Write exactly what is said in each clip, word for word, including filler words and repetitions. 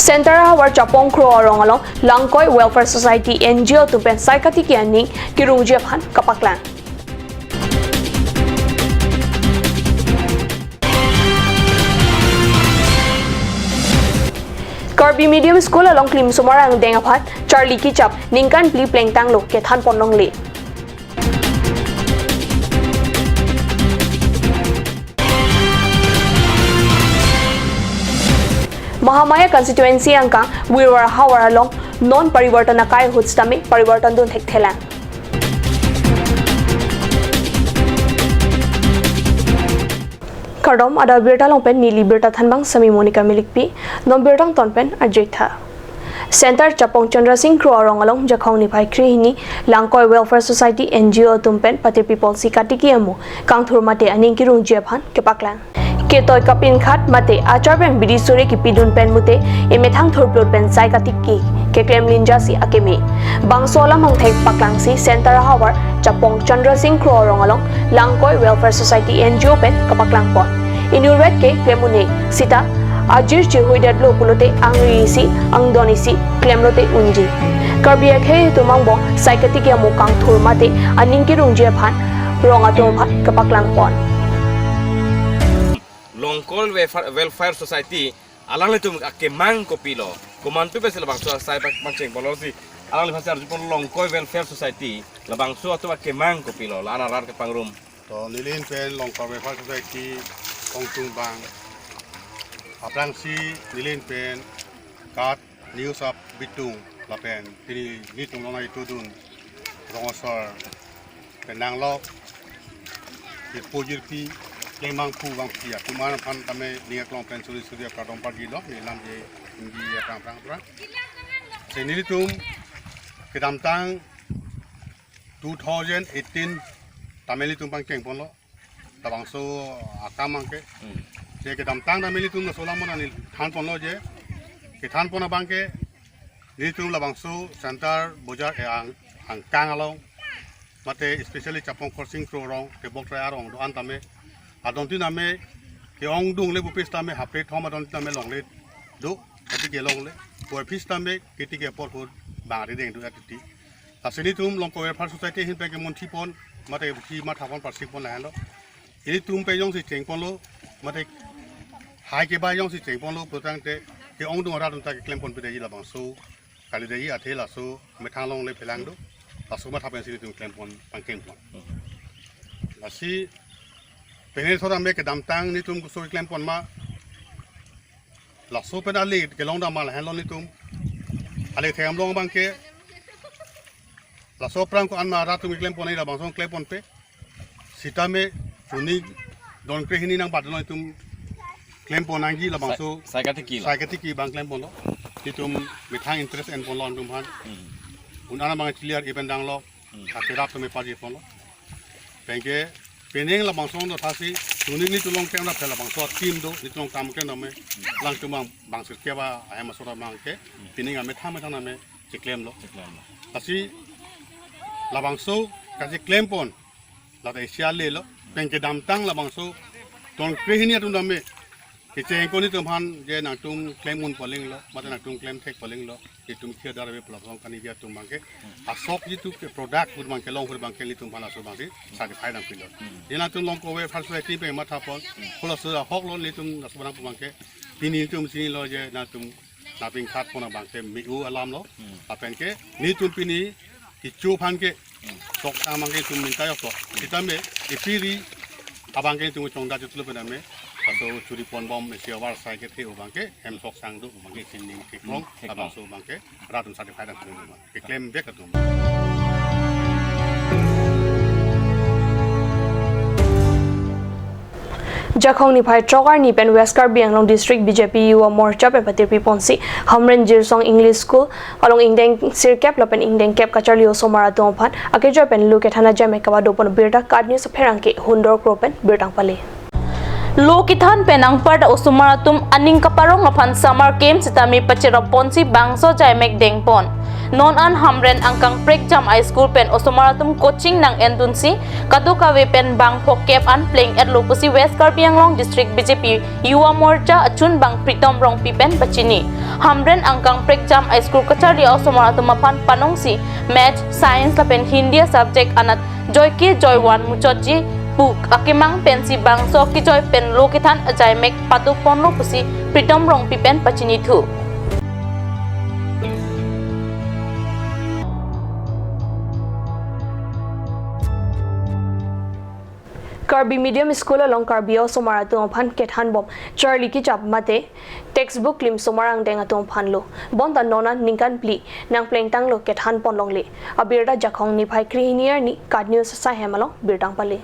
Center ahavar Chapong Kro arong along Langkoi Welfare Society N G O atum pen sai katiki aning kerungji aphan kapaklang. Karbi Medium School along klimsomar angdeng aphan charli kechap ningkan phli plengtanglo kethan pon longle. Mahamaya constituency angkang Wirwar havar along non parivartan akai ahut sitame parivartan dun thekthelang. Kardom, adap birta along pen neli birta thanbang Sami Monica Milikpi, non birta angton pen arjuitha. Center Chapong Chandra Singh Kro arong along Jakhong niphai krehini Langkoi Welfare Society N G O atum pen patirpi ponsi katiki amo kangthur mate aning kerungji aphan kepaklang. Ketoi kapinkhat mate achar pen bidi suri kipidun pen mute emethang thurplut pen sai katiki keklem linjasi akeme. Bangso alam angthek paklangsi Center ahavar Chapong Chandra Singh Kro arong along Langkoi Welfare Society N G O pen kapaklang pon. Inutvet ke klem un-e sita ajir chehuidetlo pulote angri isi angdon isi klemlote unji. Karbi akhei atum angbong sai katiki amo kangthur mate aning kerungji aphan rong atum aphan kapaklang pon. Langkoi Welfare, Welfare Society alanglitum akemang kopilo? Komantu pensi labangso asai pang-, pangcheng ponlo si alangliphan si arju pon Langkoi Welfare Society labangso atum akemang kopilo? La-an arat kepangrum. To neli ahin pen Langkoi Welfare Society kongtung bang aphrangsi neli ahin pen kat news up bitung lapen pini netum along itudun rong asor pen nanglok jirpo jirpi klengmang pu bang pi atum aphan tame ning aklong pen suri suri akardom parji lo, ne lam je inggi aphrang aphrang aphrang. Si nelitum kedamtang two thousand eighteen tame nelitum pangcheng ponlo labangso akam abangke. Hmm. Si kedamtang tame nelitum laso alam neli than ponlo je kethan pon abangke nelitum labangso Center Bojar e ang, angkang along mate especially Chapong Khorsing Kro arong, Tebok Trai arong do-an tame adon tin tame ke-ongdung le bupis tame hapre thom adon tin tame longle do, katiki longle. Puvoiphit tame katiki apor ahut bang rideng do atiti. Lasi nelitum Langkoi Welfare Society ahin pen kemunthi pon mate buthi matha pon parsik pon lahenlo. Nelitum pen jongsi cheng ponlo mate hai keba jongsi cheng ponlo putangte ke-ongdung arat atum ta keklem pon pedeji labangso kalideji athe laso methang longle phelang do. Laso matha pensi nelitum klem pon pangcheng pon. Lasi pene thora me kedamtang nelitum koso klem pon ma laso pen ale kelong dam ma lahenlo nelitum. Ale thek-am long abangke laso aphrang ko-an ma arat atum keklem pon nai labangso klem ponpe. Sitame puni don krehini nangbat lo nelitum klem pon nangji labangso. Sai, sai katiki lo. Sai katiki bang klem ponlo. Nelitum methang interest en ponlo nelitum aphan. Hmm. Un-an abang clear event danglo. Hmm. Kake rat tame parji ponlo. Penke penang labangso do thasi tuni nelitum along klem ra phela bangso team do nelitum along kam klem name alangtum abang bang sirkep ahem asor abangke penang amethang methang name cheklemlo. Cheklemlo. Lasi labangso kacheklem pon lata isi ale lo. Penke kedamtang labangso don krehini atum tame kecheng ko nelitum aphan je nangtum klem un paling lo, mate nangtum klem thek paling lo, itum kia dar ave pulo song kani dia atum abangke asok jitu ke product ahut abangke long ahut abangke nelitum aphan laso abangsi certified nangpilo. Je nangtum Langkoi Welfare Society pen matha pon, pulo so ahok lo nelitum laso abang abangke pini nelitum chinilo je nangtum napinkhat pon abangke me-u alam lo. Hmm. Lapenke nelitum pini kecho aphan ke sok abangke nelitum minta yok to. Sitame epiri abangke nelitum chongda chotlo pename. Laso churi pon bom isi avar sai kethe abangke hem sok sang do abangke sining keklong. Hmm, keklong. Labangso abangke rat atum certified nangpilo abang. Keklem bek atum. Jakhong niphai throk arni pen West Karbi Anglong District B J P Yuva Morcha pen patirpi ponsi Hamren Jirsong English School along ingdeng sirkep lapen ingdeng kep kacharli osomar atum aphan akejo pen lu kethan ajai mek kavado pon birta KAT News apherangke Hundor Kro pen birta pale. Lo kethan pen anparta osomar atum aning kaparong aphan summer camp sitame pachirap ponsi bangso ajai mek deng pon. Non an Hamren angkang prekjam a-school pen osomar atum coaching nang-endunsi kadokave pen bang phokep an pleng-etlo pusi West Karbi Anglong District B J P Yuva Morcha achunbang Pritom Rongpi pen pachini. Hamren angkang prekjam a-school kacharli osomar atum aphan panongsi Math, Science lapen Hindi a-subject anat joike joivan muchotji pu akemang pensi bangso kejoi pen lo kethan ajaimek padoponlo pusi Pritom Rongpi pen pachinithu. Karbi Medium School along Karbi osomar atum aphan kethanbom charli kechap mate textbook limsomar angdeng atum aphanlo. Bonta non an ningkan phli nangplengtanglo kethanponlongle. Abirta Jakhong niphai krehini arni KAT News asai hem along birta nangpale.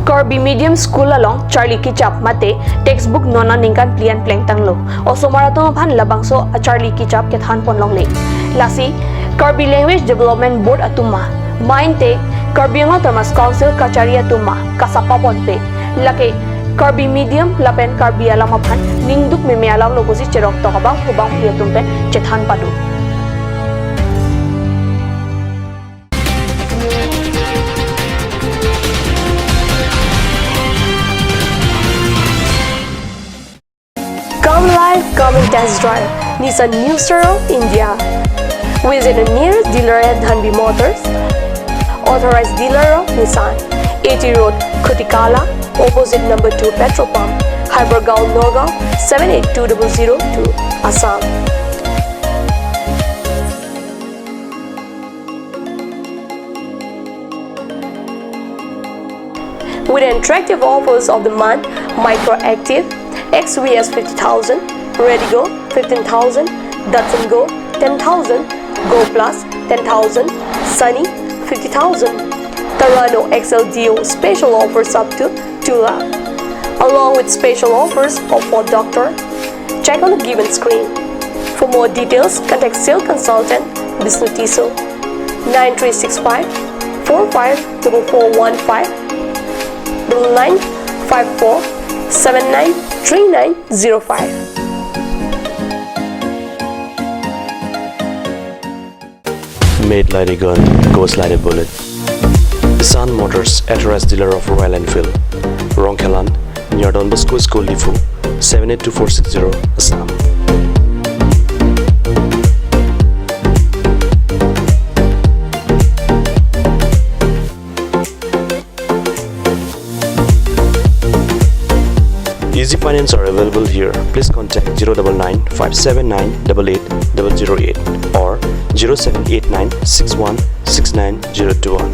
Karbi Medium School along charli kechap mate textbook non an ningkan phli an plengtanglo. Osomar atum aphan labangso acharli kechap kethanponlongle. Lasi Karbi Language Development Board atum ma, mate Karbi Anglong Autonomous Council kachari atum ma kasapaponpe. Lake Karbi medium lapen Karbi alam aphan ningduk meme alamlo pusi cheroktok abangphu bangphi atum pen chethan pado. Come live, come and test drive Nissan New Star of India. Visit the nearest dealer at Dhanvi Motors, authorized dealer of Nissan, A T Road, Khutikala, opposite number two petrol pump, Hypergaon, Nagaon, seven eight two double zero two, Assam. With attractive offers of the month, Micra Active, X V S fifty thousand, Redi-GO fifteen thousand, Datsun Go ten thousand, Go Plus ten thousand, Sunny fifty thousand, Terrano X L D O special offers up to two lakh, along with special offers of Ford Doctor. Check on the given screen. For more details, contact sales consultant Bishnu Tisso, nine three six five four five double four one five, double nine five four seven nine three nine zero five. Made like a gun, goes like a bullet. Sun Motors, authorized dealer of Royal Enfield. Rongkhelan, near Don Bosco School, Diphu, seven eight two four six zero, Assam. Easy finance are available here. Please contact zero double nine five seven nine double eight double zero eight or zero seven eight nine six one six nine zero two one.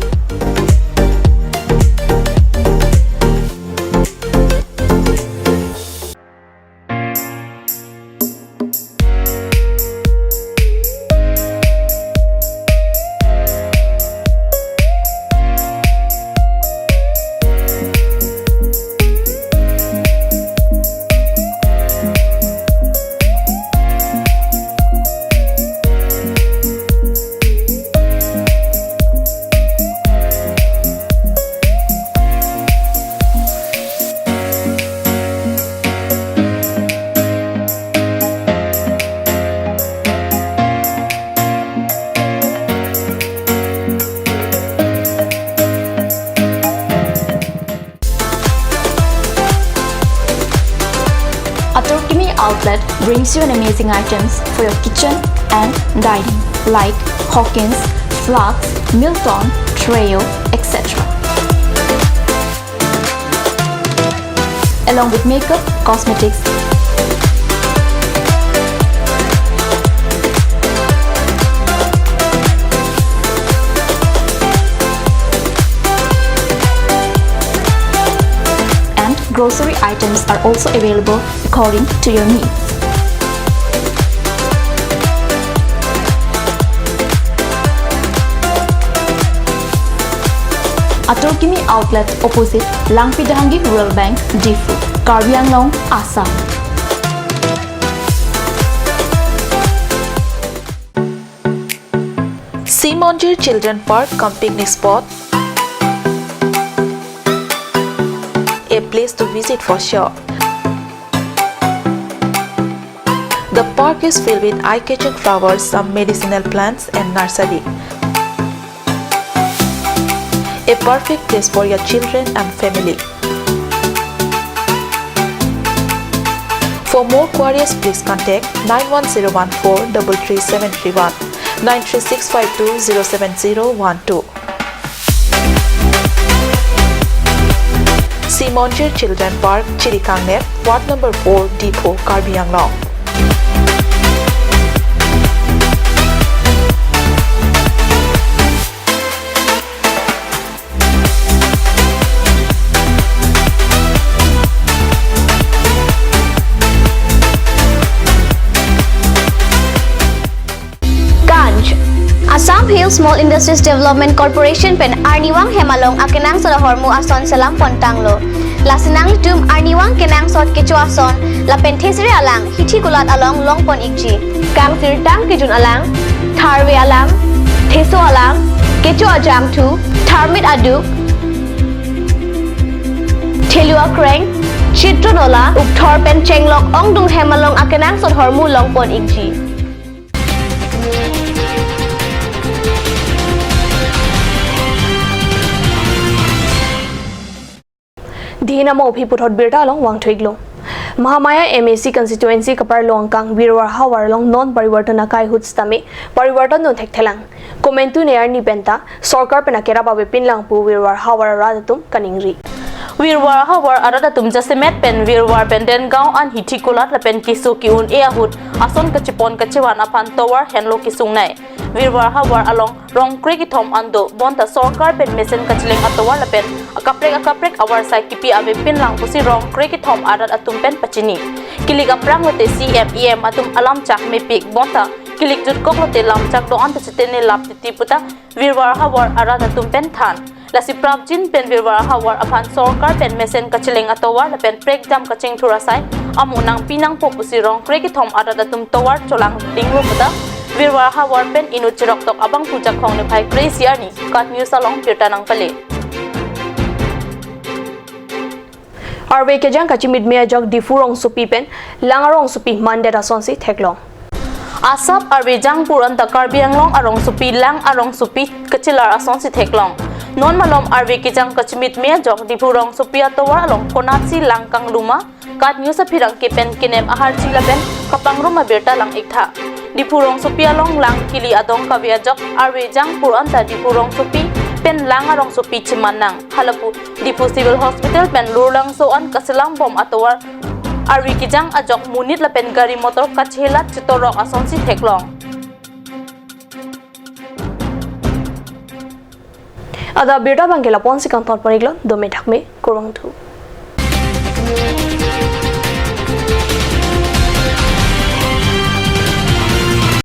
Atur Kimi Outlet brings you an amazing items for your kitchen and dining, like Hawkins, Flax, Milton, Treo, et cetera, along with makeup, cosmetics, and grocery items are also available according to your needs. Atur Kimi Outlet, opposite Langpi Dehangi Rural Bank, Diphu, Karbi Anglong, Assam. Simonjir Children Park cum picnic spot, a place to visit for sure. The park is filled with eye-catching flowers, some medicinal plants, and nursery. A perfect place for your children and family. For more queries, please contact nine one zero one four double three seven three one, nine three six five two zero seven zero one two. Simonjir Children Park, Chirikangnep, Ward number four, Diphu, Karbi Anglong. Ganj. Assam Hill Small Industries Development Corporation pen arnivang hem along akenangsot ahormu ason selam pontanglo. Lasi nanglitum arnivang kenangsot kecho ason lapen thesere alang Hithi Kulat along longpon ikji. Kangsirtang kejun alang, tharve alang, theso alang, kecho ajangthu, tharmit aduk, thelu akreng, chitro nola, ukthor pen chenglok ongdung hem along akenangsot ahormu longpon ikji. Dina mo phi puthot birta along vangthu-iklo. Mahamaya M A C constituency kaparlong kang Virwar havar along non parivartan akai ahut sitame parivartan dun thekthelang. Komantu ne arni penta sorkar pen akerap avepinlang pu Virwar havar arat atum kaningri. Virwar havar arat atum jasemet pen Virwar pen Dengaon an Hithi Kulat lapen keso ke-un-e ahut ason kachepon kachevan aphan tovar henlo kesungnei. Virwar havar along rong krekethom an do, bonta sorkar pen mesen kacheleng atovar lapen akaprek akaprek avarsai kipi avepinlang pusi rong krekethom arat atum pen pachini. Kilik aphrang lote C M, E M atum alamchak mepik, bonta kilik jutkok lote lamchak do-an ta chetene lap titi puta Virwar havar arat atum pen than. Lasi prapjin pen Virwar havar aphan sorkar pen mesen kacheleng atovar lapen prekjam kachingthur asai amo nangpi nangpo pusi rong krekethom arat atum tovar cholang dinglo puta Virwar havar pen inut cheroktok abangphu Jakhong niphai kre-isi arni KAT News along birta nangpale. Arve kejang kachimitme ajok Diphu rongsopi pen Lang arongsopi mandet asonsi theklong. Asap arve jangpur anta Karbi Anglong arongsopi Lang arongsopi kachelar asonsi theklong. Non malom arve kejang kachimitme ajok Diphu rongsopi atovar along konatsi lang kangluma, KAT News apherangke pen kenem aharchi lapen kapangrum abirta lang-iktha. Diphu rongsopi along lang kili adong kave ajok arve jangpur anta Diphu rongsopi pen Lang arongsopi cheman nang. Halapu Diphu Civil Hospital pen Lurlangso an kaselam bom atovar arve kejang ajok monit lapen gari motor kachelat chetorok asonsi theklong. Ada birta abangke lapu-ansi kangton pon-iklo, dome thakme, kurvangthu.